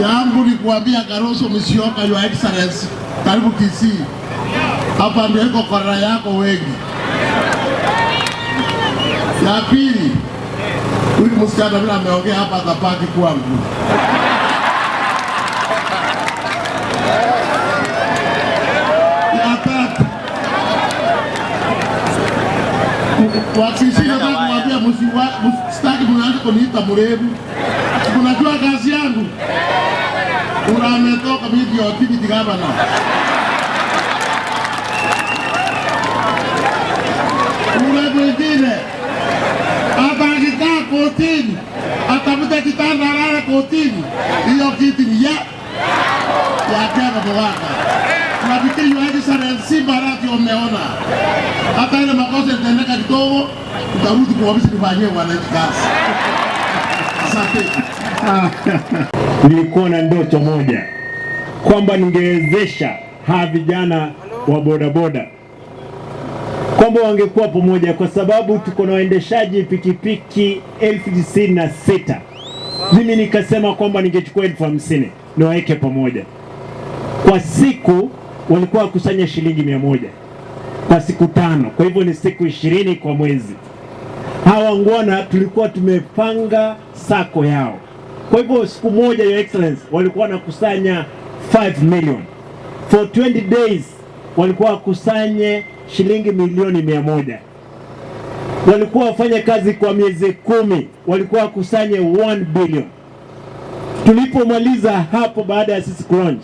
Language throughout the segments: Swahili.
Yangu ni kuambia Kalonzo Musyoka, Your Excellency, karibu Kisii. Hapa ndio iko kora yako wengi. Ya pili, huyu msichana vile ameongea hapa atapaki kwangu. Ya tatu, Wakisii nataka kuambia msitaki mnaanza kuniita mrefu. Mnajua kazi yangu. Ura ametoka mimi ndio deputy governor. Ule mwingine hata akikaa kotini atafute kitanda alale kotini, hiyo kiti ni ya Kevin Mogaka. Nafikiri Your Excellency Barati umeona hata ile makosa itendeka kidogo, utarudi kwa ofisi nifanyie wananchi kazi. Asante. Nilikuwa na ndoto moja kwamba ningewezesha hawa vijana wa bodaboda kwamba wangekuwa pamoja, kwa sababu tuko na waendeshaji pikipiki 96,000. Mimi nikasema kwamba ningechukua 50,000 niwaweke pamoja. Kwa siku walikuwa wakusanya shilingi 100 kwa siku 5, kwa hivyo ni siku 20 kwa mwezi. Hawa ngwana tulikuwa tumepanga sako yao. Kwa hivyo siku moja, Your Excellency, walikuwa wanakusanya 5 million. For 20 days walikuwa wakusanye shilingi milioni 100. Walikuwa wafanye kazi kwa miezi 10, walikuwa wakusanye 1 billion. Tulipomaliza hapo, baada ya sisi kulaunch,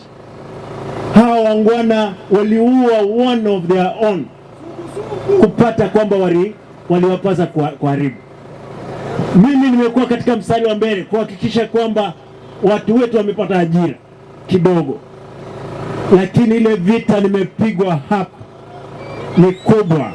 hawa wangwana waliua one of their own kupata kwamba waliwapasa kuharibu. Mimi nimekuwa katika mstari wa mbele kuhakikisha kwamba watu wetu wamepata ajira kidogo, lakini ile vita nimepigwa hapa ni kubwa.